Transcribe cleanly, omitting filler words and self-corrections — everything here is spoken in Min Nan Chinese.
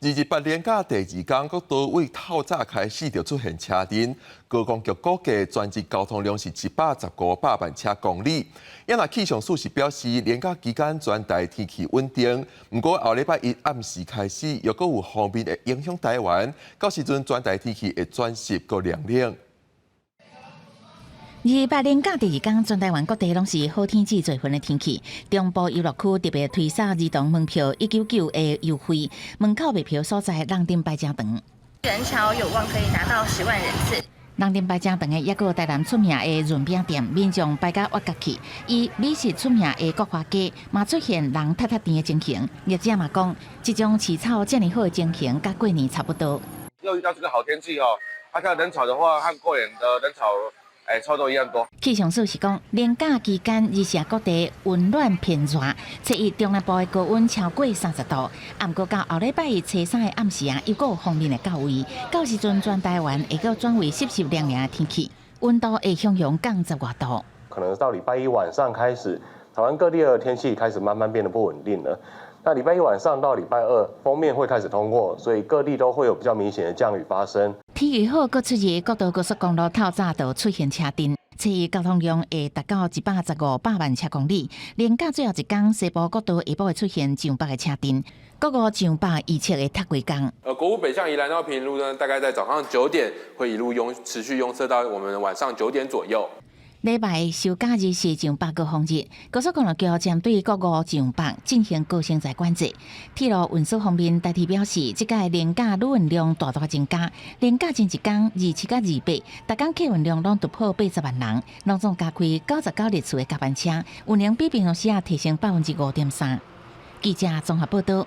二二八連假第二工，各道位透早開始就出現車陣。高工局估計全日交通量是115百萬車公里。也若氣象署是表示，連假期間全台天氣穩定。毋過後禮拜一暗時開始，又閣有鋒面會影響台灣，到時陣全台天氣會轉濕閣涼冷。二二八連假第二工，全台灣各地攏是好天氣做份的天氣。中部遊樂區特別推售兒童門票199的優惠，門口賣票所在人陣排誠長。人潮有望可以達到10萬人次。人陣排誠長的，抑閣有台南出名的潤餅店，民眾排甲挖角去。以美食出名的國華街，嘛出現人塞塞甜的情形。業者嘛講，這種市草遮爾好的情形，佮過年差不多。又遇到這個好天氣哦，啊，看人潮的話，和過年的人潮差不多一樣多。氣象署是講，連假期間二四各地溫暖偏熱，初一中南部的高溫超過30度。毋過到後禮拜一初三的暗時啊，又閣有鋒面的到位，到時陣全台灣會閣轉為濕濕涼涼的天氣，溫度會向陽降十外度。可能到禮拜一晚上開始，台灣各地的天氣開始慢慢變得不穩定了。那禮拜一晚上到禮拜二，鋒面會開始通過，所以各地都會有比較明顯的降雨發生。天氣好，閣出日國道高速公路透早就出現車陣，初一交通量會達到115百萬車公里。連假最後一工，西部國道下晡會出現上百的車陣，國五上百預測會塞規工。國五北向宜蘭到平路呢，大概在早上九點會一路擁持續擁塞到我們晚上9點左右。禮拜收假日是上北高峰日，高速公路局針對國五上北進行高升載管制。鐵路運輸方面，台鐵表示，這屆連假旅運量大大增加，連假前一工27佮28，逐工客運量攏突破80萬人，攏總加開99列次的加班車，運能比平常時仔提升5.3%。記者綜合報道。